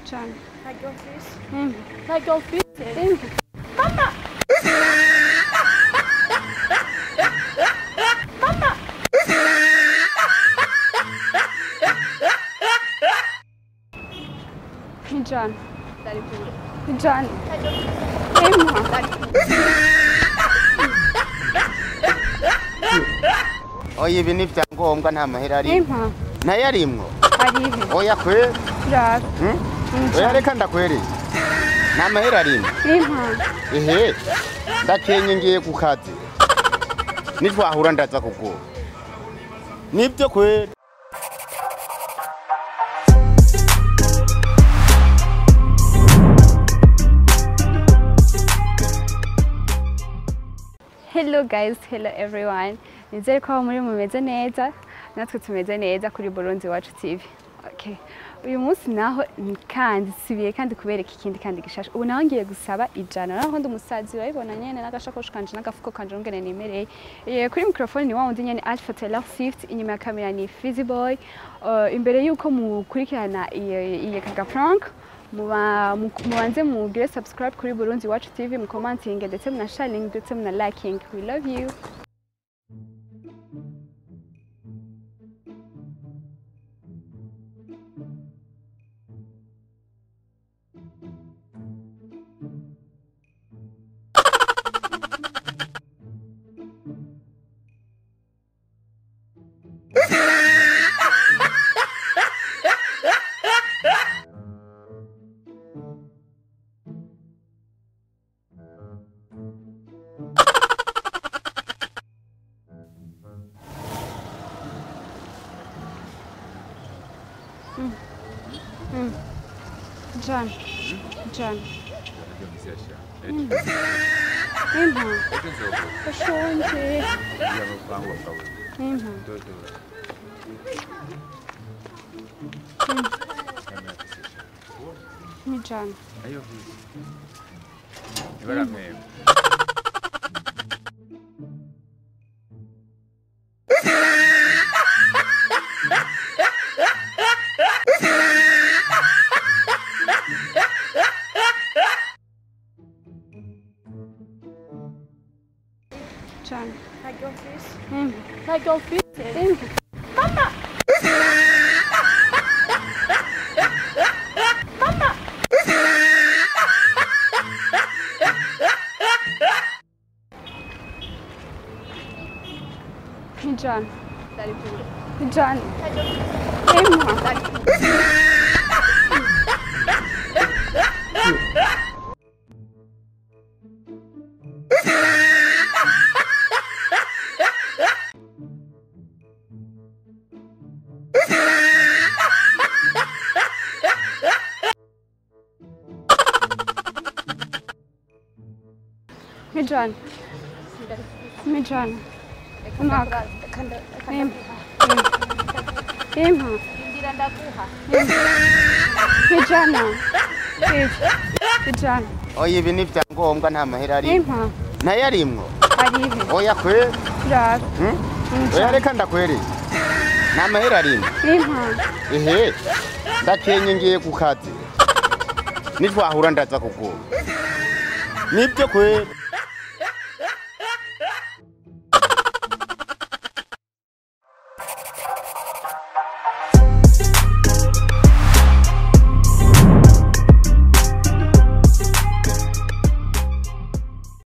John. My goldfish. My goldfish. Mama. Mama. John. John. Oya ibi ni ibyangombwa nta mahera arimo. Nayo arimwo. Oya kwe. Oya reka ndakwereye. Nta mahera arimo. Ehe. Ndakenye ngiye ku kazi. Nitwahura ndaza kuguha. Nibyo kwe. Hello guys, hello everyone. Nizere ko muri mumeze neza, natwe tumeze neza kuri Burundi Iwacu TV. Okay. Uyu munsi naho kandi sibiye kandi kubereka ikindi kandi gishasha. Ubu naho ngiye gusaba ijana. Naho ndi umusazi urabibona nyene n'agashakoshi kanje n'agafuko kanje ngene nimereye. Kuri microphone ni wa wundi nyene Alpha Taylor Swift, inyuma ya kamera ni Fizzy Boy. Imbere yuko mukurikirana iye kaga prank, mubanze mugire subscribe kuri Burundi Iwacu TV, mukomantinge ndetse muna sharing ndetse muna liking. We love you. John. John. John. John. My goldfish. My goldfish. Mama. Mama. John. John. John. John. John. Oya ibi ni ibyangombwa nta mahera arimo. Nayo arimwo. Oya kwe. Oya reka ndakwereye. Nta mahera arimo. Ehe. Ndakenye ngiye ku kazi. Nitwahura ndaza kuguha. Nibyo kwe.